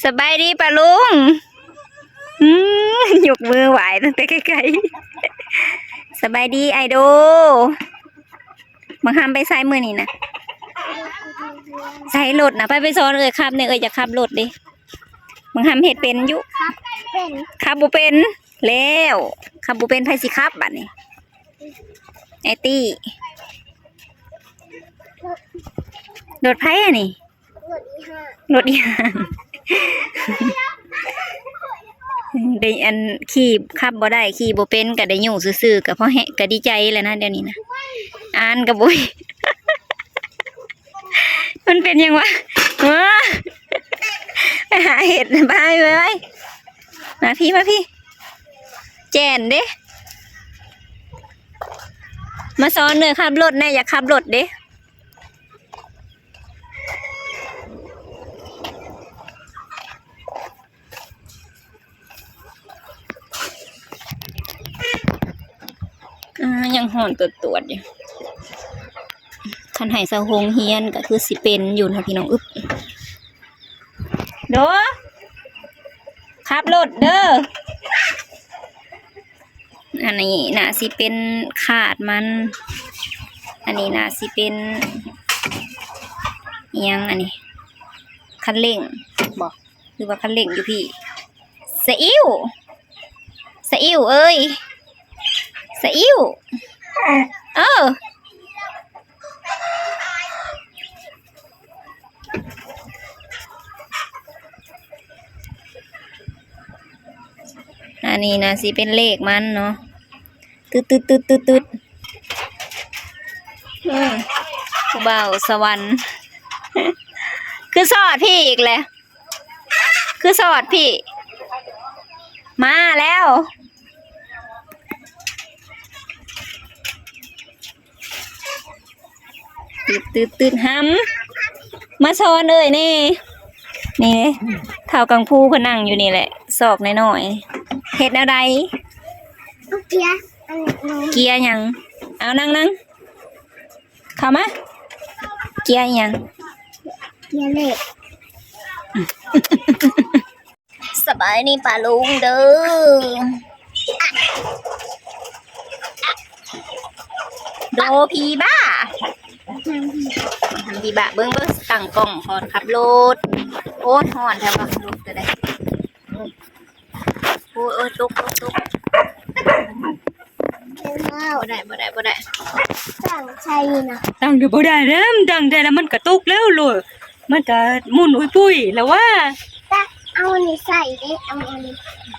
ສະບາຍດີປ້າລຸງ. ອືມ ຍົກມືໄຫວ້ຕັ້ງແຕ່ໄກໆ. ສະບາຍດີອ້າຍໂດ. ບັກຮຳໄປໃສມື້ນີ້ນະ? ໃສ່ລົດນະ ໄປ ໄປສອນເອື້ອຍຂັບແດ່ ເອື້ອຍຢາກຂັບລົດເດ້. ບັກຮຳເຮັດເປັນຢູ່? ຂັບເປັນ. ຂັບບໍ່ເປັນ. ແລ້ວ ຂັບບໍ່ເປັນ ໃຜຊິຂັບບາດນີ້? ໄອ້ຕີ້. ລົດໃຜອັນນີ້? ລົດອີ່ຫ້າງ ລົດອີ່ຫ້າງ. ໄດ້ອັນ ຂີ່ ຂັບບໍ່ໄດ້ ຂີ່ບໍ່ເປັນ ກະໄດ້ຍູ້ຊື່ໆ ກະພໍແຮງ ກະດີໃຈແລ້ວນະ ດຽວນີ້ນະ. ອ່ານກະບໍ່ ມັນເປັນຫຍັງວະ? ເອີ ໄປຫາເຫັດ ໄປ ໄປ ໄປ ມາພີ້ ມາພີ້ ແຈນເດ້. ມາສອນເອື້ອຍຂັບລົດແດ່ ຢາກຂັບລົດເດ້. ອ່າ ຍັງຮ້ອນຕວດໆຢູ່. ຄັນໃຫ້ເຊົາໂຮງຮຽນກະຄືຊິເປັນຢູ່ນະພີ່ນ້ອງ. ອຶບ ໂດ ຂັບລົດເດີ. ອັນນີ້ໜ້າຊິເປັນຄາດມັນ ອັນນີ້ໜ້າຊິເປັນອີ່ຫຍັງອັນນີ້ ຄັນເລັ່ງບໍ ຫຼືວ່າຄັນເລັ່ງຢູ່ພີ້? ສະອິ້ວ ສະອິ້ວເອີຍ ສະອິ້ວ ເອີ. ອັນນີ້ນະຊິເປັນເລກມັນເນາະ ຕຶດໆໆໆ. ອືມ ຜູ້ບ່າວສະຫວັນ ຄືສອດພີ້ອີກແຫຼະ ຄືສອດພີ້ ມາແລ້ວ. ຕຶດໆໆ ຫຳ ມາສອນເອີຍແດ່. ນີ້ເດ້ ທ້າວກັງພູເພິ່ນນັ່ງຢູ່ນີ້ແຫຼະ ຊອກນ້ອຍໆ ເຮັດແນວໃດ? ເກຍ ເກຍຫຍັງ? ເອົາ ນັ່ງໆ ເຂົ້າມາ ເກຍອີ່ຫຍັງ? ເກຍເລກ. ສະບາຍດີປ້າລຸງເດີ ໂດຜີບ້າ ຜີບ້າ. ເບິ່ງ ເບິ່ງ ຕັ້ງກ້ອງກ່ອນ ຂັບລົດ. ໂອ້ຍ ຮ້ອນແທ້ວ່າ ລົດກະໄດ້. ໂອ້ຍ ໂອ້ຍ ຕົກ ຕົກ ຕົກ. ບໍ່ໄດ້ ບໍ່ໄດ້ ບໍ່ໄດ້ ຕັ້ງໃສ່ນະ ຕັ້ງຢູ່ບໍ່ໄດ້ເດ້ ຕັ້ງໄດ້ແລ້ວມັນກະຕົກແລ້ວໂລດ ມັນກະໝຸ່ນອຸຍປຸ້ຍແລ້ວວ່າ. ຕັກເອົາອັນນີ້ໃສ່ເດ້ ເອົາອັນນີ້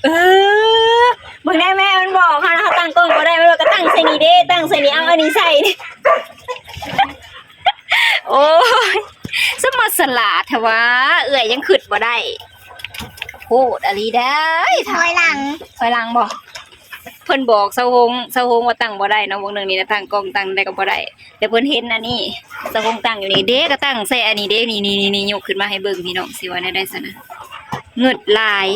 ເອີ ເບິ່ງໄດ້ແມ່ ມັນບອກເຮົານະ ເຮົາຕັ້ງກ້ອງບໍ່ໄດ້ ມັນວ່າກະຕັ້ງໃສ່ນີ້ເດ້ ຕັ້ງໃສ່ນີ້ ເອົາອັນນີ້ໃສ່. ໂອ້ຍ ສະມາສະຫຼາດແທ້ຫວາ ເອື້ອຍຍັງຄຶດບໍ່ໄດ້ ໂພດອີ່ຫຼີໄດ໋. ຖອຍຫຼັງ ຖອຍຫຼັງບໍ? ເພິ່ນບອກຊາວໂຮງ ຊາວໂຮງວ່າຕັ້ງບໍ່ໄດ້ເນາະ ວງໜຶ່ງນີ້ນະ ຕັ້ງກ້ອງຕັ້ງໃດກະບໍ່ໄດ້ ແຕ່ເພິ່ນເຫັນອັນນີ້ ຊາວໂຮງຕັ້ງຢູ່ນີ້ເດ້ ກະຕັ້ງໃສ່ອັນນີ້ເດ້ ນີ້ໆໆ ຍົກຂຶ້ນມາໃຫ້ເບິ່ງພີ່ນ້ອງ ຊິວ່າແນວໃດຊັ້ນນະ. ເງິດຫຼາຍ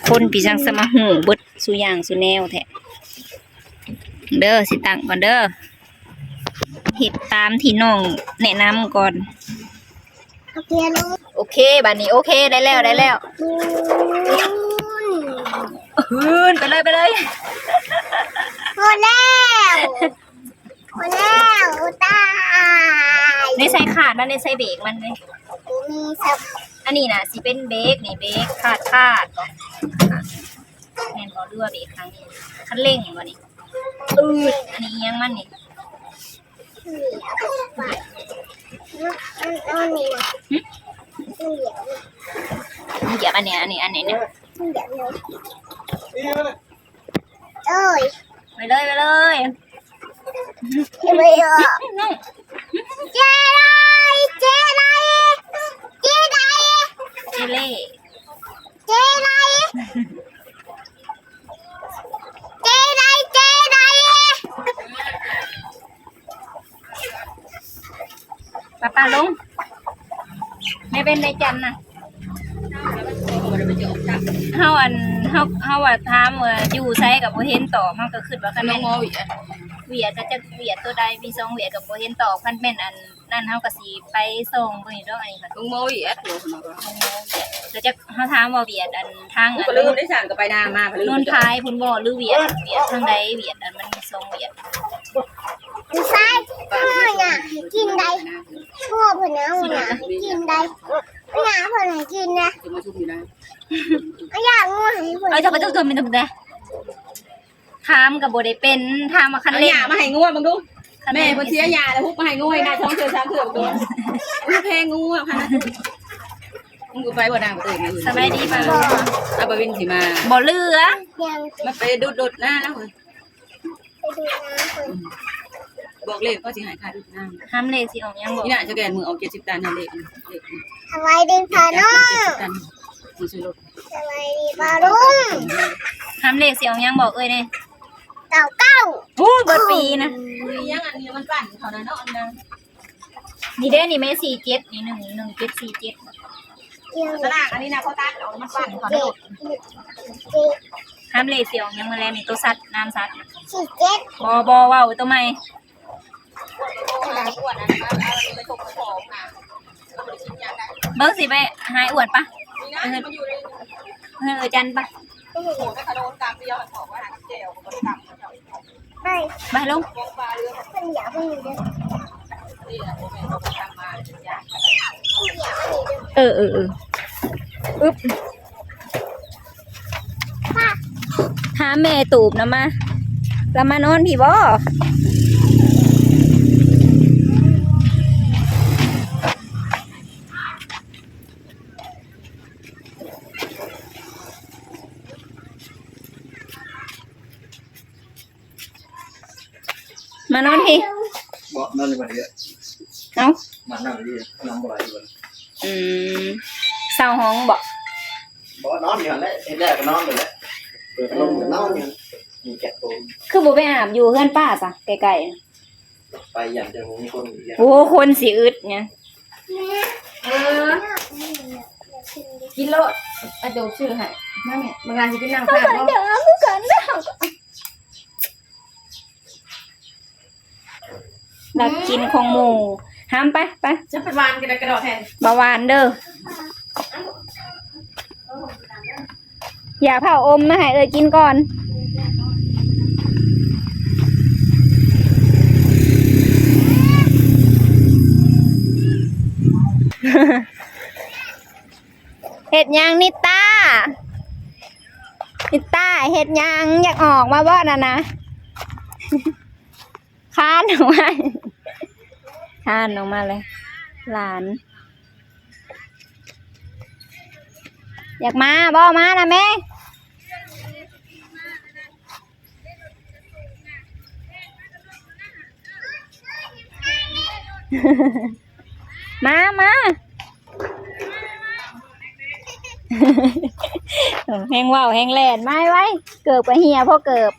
ຄົນປີສັງສະມາຮູ້ເບິດ ສູ່ຢ່າງສູ່ແນວແທ້. ເດີ ຊິຕັ້ງກ່ອນເດີ ເຮັດຕາມທີ່ນ້ອງແນະນຳກ່ອນ. ໂອເຄ ໂອເຄ ບາດນີ້ໂອເຄ ໄດ້ແລ້ວ ໄດ້ແລ້ວ. ອື ໄປເລີຍ ໄປເລີຍ ພໍແລ້ວ ພໍແລ້ວ ຕາຍ. ໃນໃສ່ຄາດມັນ ໃນໃສ່ເບກມັນເດ້ ບໍ່ມີສັກ ອັນນີ້ນະຊິເປັນເບກ ນີ້ເບກ ຄາດ ຄາດບໍ? ແມ່ນບໍ່ ຫຼືວ່າເບກທາງນີ້ ຄັນເລັ່ງບໍນີ້? ອື ອັນນີ້ອີ່ຫຍັງມັນນີ້? ມັນເອົານີ້ນະ ຫຶ? ມັນຢຽບ ມັນຢຽບອັນນີ້ ອັນນີ້ ອັນນີ້ນະ ມັນຢຽບນີ້ ໂອ້ຍ ໄປເລີຍ ໄປເລີຍ. ເຈໄລ ເຈໄລ ເຈໄລ ເຈເລ ເຈໄລ ເຈໄລ ເຈໄລ. ປະ ປະລົງ ແມ່ເປັນໄດ້ຈັນນະ. ເຮົາ ອັນ ເຮົາ ເຮົາວ່າຖາມວ່າຢູ່ໃສກະບໍ່ເຫັນຕອບ ເຮົາກະຄຶດວ່າຄັນແມ່ນ ລົງເອົາອີກ ອະ ຫວຽດ ກໍຈັກຫວຽດຕົວໃດ ມີສອງຫວຽດກໍບໍ່ເຫັນຕອບ. ຄັນແມ່ນອັນນັ້ນ ເຮົາກໍຊິໄປສ່ອງເບິ່ງຢູ່ດອກ. ອັນນີ້ກໍ ໂຮງໝໍຫວຽດ ໂຮງໝໍຫວຽດ ກໍຈັກ ເຮົາຖາມວ່າຫວຽດອັນທາງ ກໍລືມໄດ້ ຊ່າງກໍໄປນາມາ ໂນນພາຍພຸ້ນບໍ່ ຫຼືຫວຽດ ຫວຽດທາງໃດ ຫວຽດອັນມັນມີສອງຫວຽດ. ໃສ່ ເອົາຫຍັງໃຫ້ກິນໄດ້ ພໍ່ເພິ່ນເອົາຫຍັງໃຫ້ກິນໄດ້ ຫຍ້າເພິ່ນໃຫ້ກິນນະ ເອົາຫຍ້າງົວໃຫ້ເພິ່ນ. ເອົາເຈົ້າໄປເຈົ້າເຈົ້າມີແຕ່ ຖາມກໍບໍ່ໄດ້ເປັນ ຖາມວ່າຄັນ ເອົາ ເລັ່ງ ຫຍ້າມາໃຫ້ງົວເບິ່ງດູ. ຄັນ ແມ່ເພິ່ນເສຍຫຍ້າແລ້ວ ຮຸກມາໃຫ້ງົວອີກນະ ສອງເທື່ອສາມເທື່ອ ໂດນ ແພງງົວຂະໜາດ. ມຶງກໍໄປບໍ່ນາງເອີຍ? ສະບາຍດີປ້າລຸງ. ອາ ບ່າວວິນຊິມາ ບໍ່ເຫຼືອ ມາໄປດູດລົດນາແລ້ວ. ໄປດູດນາເພິ່ນ ບອກເລກກໍຊິໃຫ້ຄ່າດູດນາ. ຫາມເລກຊິອອກຫຍັງບອກ? ນີ້ນະ ສະແກນມືອອກເຈັດສິບຕັນ ຫາມເລກ ເລກ ສະບາຍດີພໍ່ນ້ອງ ເຈັດສິບຕັນ ຊື້ລົດ. ສະບາຍດີປ້າລຸງ. ຫາມເລກຊິອອກຫຍັງບອກເອີຍແດ່. ເກົ້າເກົ້າ. ໂອ້ ເບິດປີນະ. ອີຫຍັງອັນນີ້ມັນປັ່ນເຂົານະເນາະ ອັນນັ້ນ. ນີ້ເດ້ ນີ້ແມ່ ສີ່ເຈັດ ນີ້ ໜຶ່ງ ໜຶ່ງເຈັດສີ່ເຈັດ. ສະຫຼາກອັນນີ້ນະ ເຂົາຕັດເອົາ ມັນປັ່ນເຂົານະ. ຫາມເລກຊິອອກຫຍັງມື້ແລງນີ້ ໂຕສັດ ນາມສັດ. ສີ່ເຈັດ. ບໍ່ ບໍ່ ເວົ້າໂຕໃໝ່. ເບິ່ງຊິໄປຫາອ້ວນປະ ໄປເຮືອນ ເຮືອນເອື້ອຍຈັນປະ. ໄປ ໄປລົງ. ເອີ ເອີ ເອີ ອຶບ. ຖາມແມ່ຕູບນຳມາ ລະມານອນພີ້ບໍ່? ມານອນພີ້. ບໍ່ ນອນຢູ່ບ່ອນນີ້. ເອົ້າ ມານັ່ງຢູ່ນຳບໍ່ໄດ້ຢູ່. ອືມ ເຊົ່າຫ້ອງບໍ? ບໍ່ ນອນຢູ່ຫັ້ນແຫຼະ ເຮັດແລ້ວກໍນອນໂລດແຫຼະ ເປີດພັດລົມກໍນອນຢູ່. ມີແກັດໂຕ ຄືບໍ່ໄປອາບຢູ່ເຮືອນປ້າຊະ ໃກ້ໆ? ໄປຢ້ານຈະບໍ່ມີຄົນ. ໂອ້ ຄົນຊິອຶດຫຍັງ. ເອີ ກິນໂລດ ອາໂດບຊື້ໃຫ້. ມາແມ່ ບາງລາຊິກິນນ້ຳ ເຮົາກໍຢາກອາບຄືກັນເດ້. ລັກກິນຂອງໝູ່. ຫ້າມໄປ ໄປ. ຈະໄປຫວານກະດອກກະດອກແທນ. ບໍ່ຫວານເດີ. ຢາເຜົາອົມມາໃຫ້ເອື້ອຍກິນກ່ອນ. ເຮັດຫຍັງນິຕາ? ນິຕາເຮັດຫຍັງ? ຢາກອອກມາບໍ່ນັ້ນນະ? ຄານອອກມາ ຄານອອກມາເລີຍ ຫຼານ. ຢາກມາບໍ່? ມານະແມ່. ມາ ມາ. ແຮງເວົ້າແຮງແລ່ນ. ມາໄວໆ ເກີບກໍເຫ່ຍ ພໍເກີບ.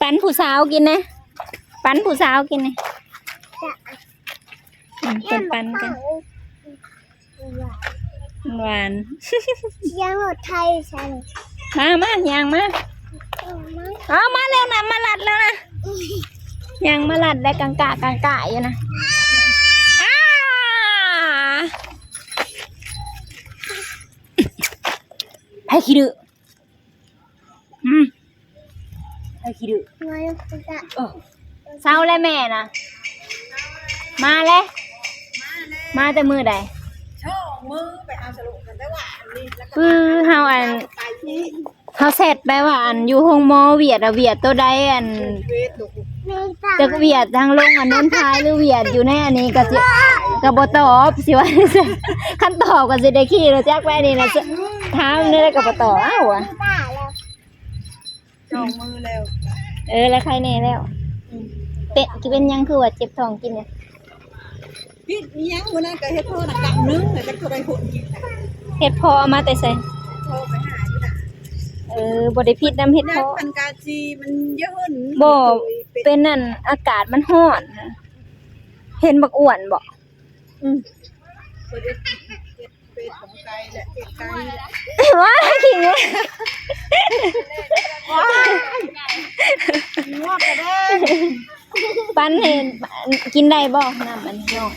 ປັນຜູ້ສາວກິນແດ່ ປັນຜູ້ສາວກິນແດ່. ອືມ ເພິ່ນປັນກັນ ຫວານ ສຽງລົດໄຖໃສ່. ມາ ມາ ຍ່າງມາ. ເອົາມາແລ້ວນະ ມາລັດແລ້ວນະ ຍ່າງມາລັດແລ້ວ ກາງກະກາງກະຢູ່ນະ. ອ້າ ໃຜຂີ້ດື້? ອືມ ໃຜຂີ້ດື້? ເອີ ເຊົາແລ້ວແມ່ນະ. ມາແລ້ວ ມາແຕ່ມື້ໃດ? ສອງມື້ໄປເອົາສະຫຼຸກັນ ແຕ່ວ່າອັນນີ້ ຄືເຮົາອັນ ເຮົາແຊັດໄປວ່າອັນຢູ່ໂຮງໝໍຫວຽດອະ ຫວຽດໂຕໃດ ອັນ ຈັກຫວຽດທາງລົງອັນໂນນພາຍ ຫຼືຫວຽດຢູ່ໃນອັນນີ້ ກໍຊິ ກໍບໍ່ຕອບ ຊິວ່າ. ຄັນຕອບກໍຊິໄດ້ຂີ່ລົດຈັກໄປນີ້ນະ ຖາມແນວໃດກໍບໍ່ຕອບ. ອ້າວ ສອງມື້ແລ້ວ. ເອີ ລະໄຄແນ່ແລ້ວ. ອືມ ເປັນ ເປັນຫຍັງຄືວ່າເຈັບທ້ອງກິນນີ້? ພິດອີ່ຫຍັງ ມື້ນັ້ນກໍເຮັດເພາະນະ ກຳໜຶ່ງ ແລ້ວຈັກເທົ່າໃດຄົນກິນ. ເຮັດເພາະເອົາມາແຕ່ໃສ? ເຮັດເພາະໄປຫາຢູ່ນະ. ເອີ ບໍ່ໄດ້ພິດນຳເຮັດເພາະ. ມັນກະຊິ ມັນເຢີ້ນ ບໍ່ ເປັນ ເປັນນັ້ນ ອາກາດມັນຮ້ອນ. ເຫັນບັກອ້ວນບໍ່? ອືມ ເພິ່ນເຮັດ ເຮັດ ວ້າຍ ຂີ້ງົວ ງົວກະເດີນ ປັນໃຫ້ກິນໄດ້ບໍ່ ນ້ຳອັນນີ້ເນາະ?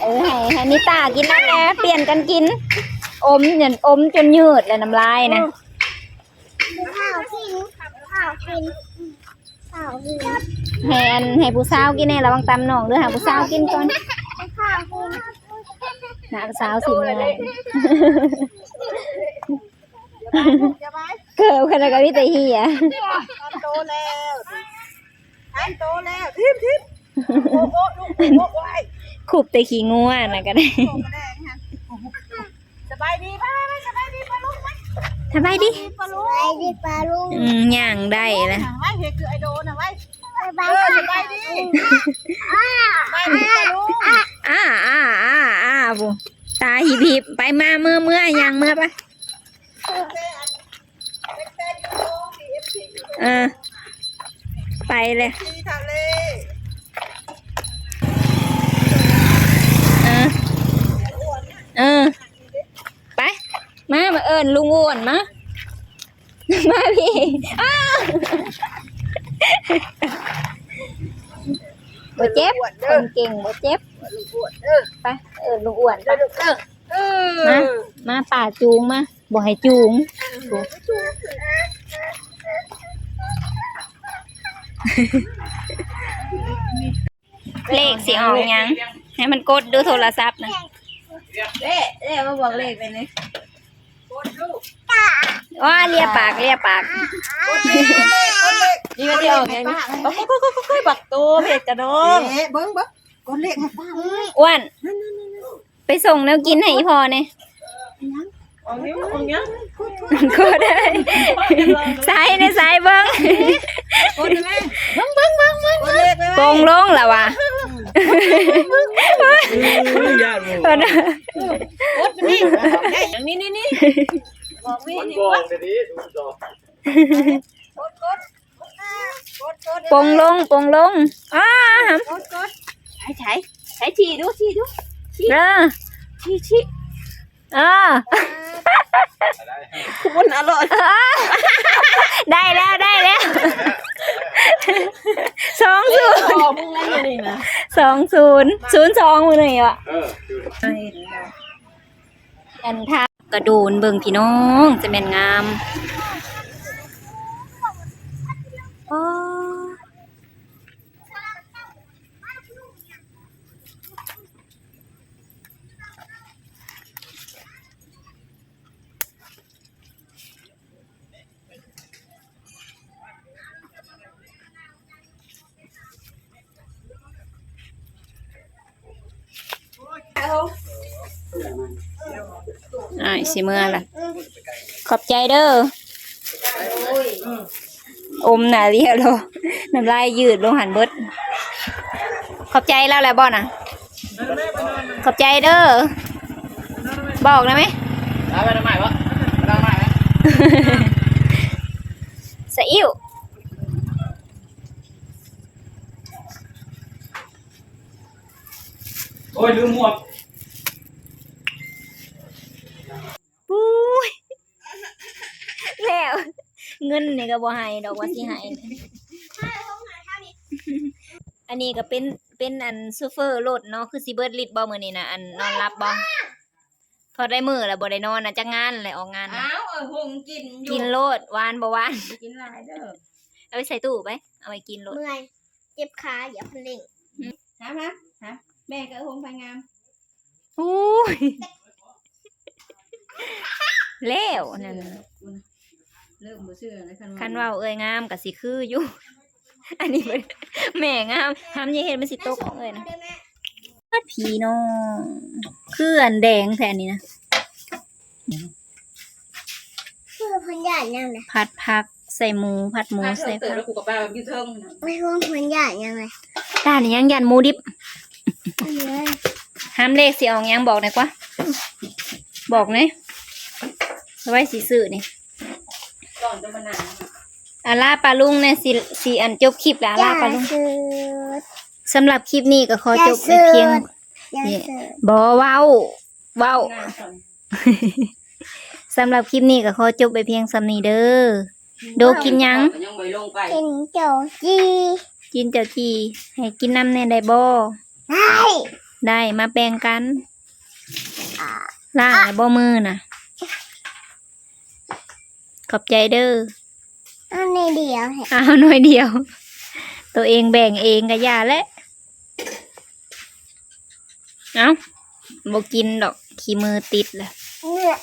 ເອີ ໃຫ້ ໃຫ້ນິຕາກິນນຳແດ່ ປ່ຽນກັນກິນ ອົມຈົນ ອົມຈົນຍືດແລ້ວ ນ້ຳລາຍນະ. ໃຫ້ອັນ ໃຫ້ຜູ້ສາວກິນແດ່ ລະວັງຕຳນ້ອງເດີ ໃຫ້ຜູ້ສາວກິນກ່ອນ ໃຫ້ຜູ້ສາວຊິເມື່ອຍ ເກີບຂະໜາດກະມີແຕ່ເຫຍ ໂຕແລ້ວ ໂຕແລ້ວ ທີບ ທີບ ໂອ້ໂອ້ ລູກ ໂອ້ໂອ້ຍ ຄຸບແຕ່ຂີ້ງົວນະກະໄດ້. ສະບາຍດີ ໄປ ໄປ ໄປ ສະບາຍດີປ້າລຸງ ໄປ ສະບາຍດີປ້າລຸງ ສະບາຍດີປ້າລຸງ ອືມ ຍ່າງໄດ້ລະ ໄວ້ ເຮັດຄືໄອໂດນະ ໄວ້ ສະບາຍດີ ເອີ ສະບາຍດີ ສະບາຍດີປ້າລຸງ ອ້າ ອ້າ ອ້າ ອ້າ ຜູ້ ຕາຫິບໆ ໄປ ມາ ເມືອ ເມືອ ຍ່າງເມືອ ໄປ. ເອີ ໄປເລີຍ ເອີ ເອີ ໄປ ມາ ມາເອີ້ນລຸງອ້ວນ ມາ ມາພີ້ ອ້າ ບໍ່ເຈັບ ຄົນເກັ່ງບໍ່ເຈັບ ໄປ ເອີ້ນລຸງອ້ວນ ໄປ ເອີ ມາ ມາ ປ້າຈູງມາ ບໍ່ໃຫ້ຈູງ ເລກຊິອອກຫຍັງ ໃຫ້ມັນກົດດູໂທລະສັບນະ ເລກ ເລກ ມາບອກເລກໄປນີ້ ໂອ້ ເລຍປາກ ເລຍປາກ ນີ້ມັນຊິອອກຫຍັງນີ້ ໂອ້ຍ ບັກໂຕເພັດກະນ້ອງ ເບິ່ງ ເບິ່ງ ກົດເລກໃຫ້ປ້າ ອ້ວນ ໄປສົ່ງແນວກິນໃຫ້ອີ່ພໍ່ແດ່ ອອກຫຍັງ ອອກຫຍັງ ກົດ ໃສ່ແດ່ ໃສ່ເບິ່ງ ກົດແມ່ ເບິ່ງ ເບິ່ງ ເບິ່ງ ເບິ່ງ ກົດເລກໄວ້ ປົງລົງລະວ່າ ອືມ ຢ້ານບໍ່ ກົດນີ້ ນີ້ ນີ້ ນີ້ ບອກນີ້ ມັນບອກເດນີ້ ສູນສອງ ກົດ ກົດ ປົງລົງ ປົງລົງ ອ້າ ກົດ ກົດ ໃສ່ ໃສ່ ໃສ່ ຊີ້ດູ ຊີ້ດູ ຊີ້ ເອີ ຊີ້ ຊີ້ ເອີ ຄຸນອະລ່ອຍ ເອີ ໄດ້ແລ້ວ ໄດ້ແລ້ວ ສອງສູນ ສອງສູນ ສູນສອງມື້ນີ້ວະ ເອີ ອັນ ກະໂດນເບິ່ງພີ່ນ້ອງ ຈະແມ່ນງາມ ອໍ. ອ້າຍ ຊິເມືອລະ ຂອບໃຈເດີ ອົມໜ້າລຽວໂລ ນ້ຳລາຍຍືດລົງຫັ້ນເບິດ ຂອບໃຈລາວແລ້ວບໍ່ນະ? ຂອບໃຈເດີ ບອກນະແມ່ ເອົາໄປນຳໃໝ່ບໍ່? ໄປນຳໃໝ່ ສະອິ້ວ. ໂອ້ຍ ລືມໝວກ ປຸ້ຍ ແລ້ວ ເງິນນີ້ກະບໍ່ໃຫ້ດອກວ່າຊິໃຫ້ ອັນນີ້ກະເປັນ ເປັນອັນໂຊເຟີລົດເນາະ ຄືຊິເບິດລິດບໍ່ມື້ນີ້ນະ ອັນນອນຫຼັບບໍ່? ພໍໄດ້ມື້ລະບໍ່ໄດ້ນອນນະ ຈັກງານແຫຼະອອກງານນະ ອ້າວ ເອີ ຫົງກິນຢູ່ ກິນໂລດ ຫວານບໍ່ຫວານ ກິນຫຼາຍເດີ ເອົາໄປໃສ່ຕູ້ໄປ ເອົາໄວ້ກິນໂລດ ເມື່ອຍ ເຈັບຂາ ຢາກເລັ່ງ ຫາມາ ຫາ ແມ່ກະເອົາຫົງໄປງາມ ໂອ້ຍ ແລ້ວນັ້ນ ເລີ່ມບໍ່ເຊື່ອແລ້ວ ຄັນ ຄັນເວົ້າເອື້ອຍງາມກະຊິຄືຢູ່ ອັນນີ້ແມ່ງາມ ຫ້າມຢ່າເຮັດ ມັນຊິຕົກຂອງເອື້ອຍນະ ພີ່ນ້ອງ ຄືອັນແດງແທ້ນີ້ນະ ຄືເພິ່ນຢ້ານຫຍັງນະ ຜັດຜັກໃສ່ໝູ ຜັດໝູໃສ່ຜັກ ແລ້ວກູກະປາຢູ່ເທິງ ໄປຫ້ອງເພິ່ນຢ້ານຫຍັງນະ ຢ້ານຫຍັງ ຢ້ານໝູດິບ ຫ້າມເລກຊິອອກຫຍັງ ບອກແດ່ກວ່າ ບອກແດ່ ໄວ້ຊິຊື້ນີ້ ອາລາປ້າລຸງແດ່ ຊິ ຊິອັນຈົບຄລິບແລ້ວ ອາລາປ້າລຸງ ສຳລັບຄລິບນີ້ກະຂໍຈົບໄວ້ພຽງ ບໍ່ເວົ້າ ເວົ້າ. ສຳລັບຄລິບນີ້ກໍຂໍຈົບໄວ້ພຽງສ່ຳນີ້ເດີ. ໂດກິນຫຍັງ? ຍັງບໍ່ໄດ້ລົງໄປ. ກິນເຈົ້າຈີ່. ກິນເຈົ້າຈີ່. ໃຫ້ກິນນຳແດ່ໄດ້ບໍ່? ໄດ້. ໄດ້ ມາແບ່ງກັນ. ລ້າງແລ້ວບໍ່ມືນະ? ຂອບໃຈເດີ. ເອົາໜ້ອຍດຽວ. ເອົາໜ້ອຍດຽວ. ໂຕເອງແບ່ງເອງກໍຢ່າແຫຼະ. ເອົ້າ ບໍ່ກິນດອກ ຂີ້ມືຕິດລະ. ເນາະ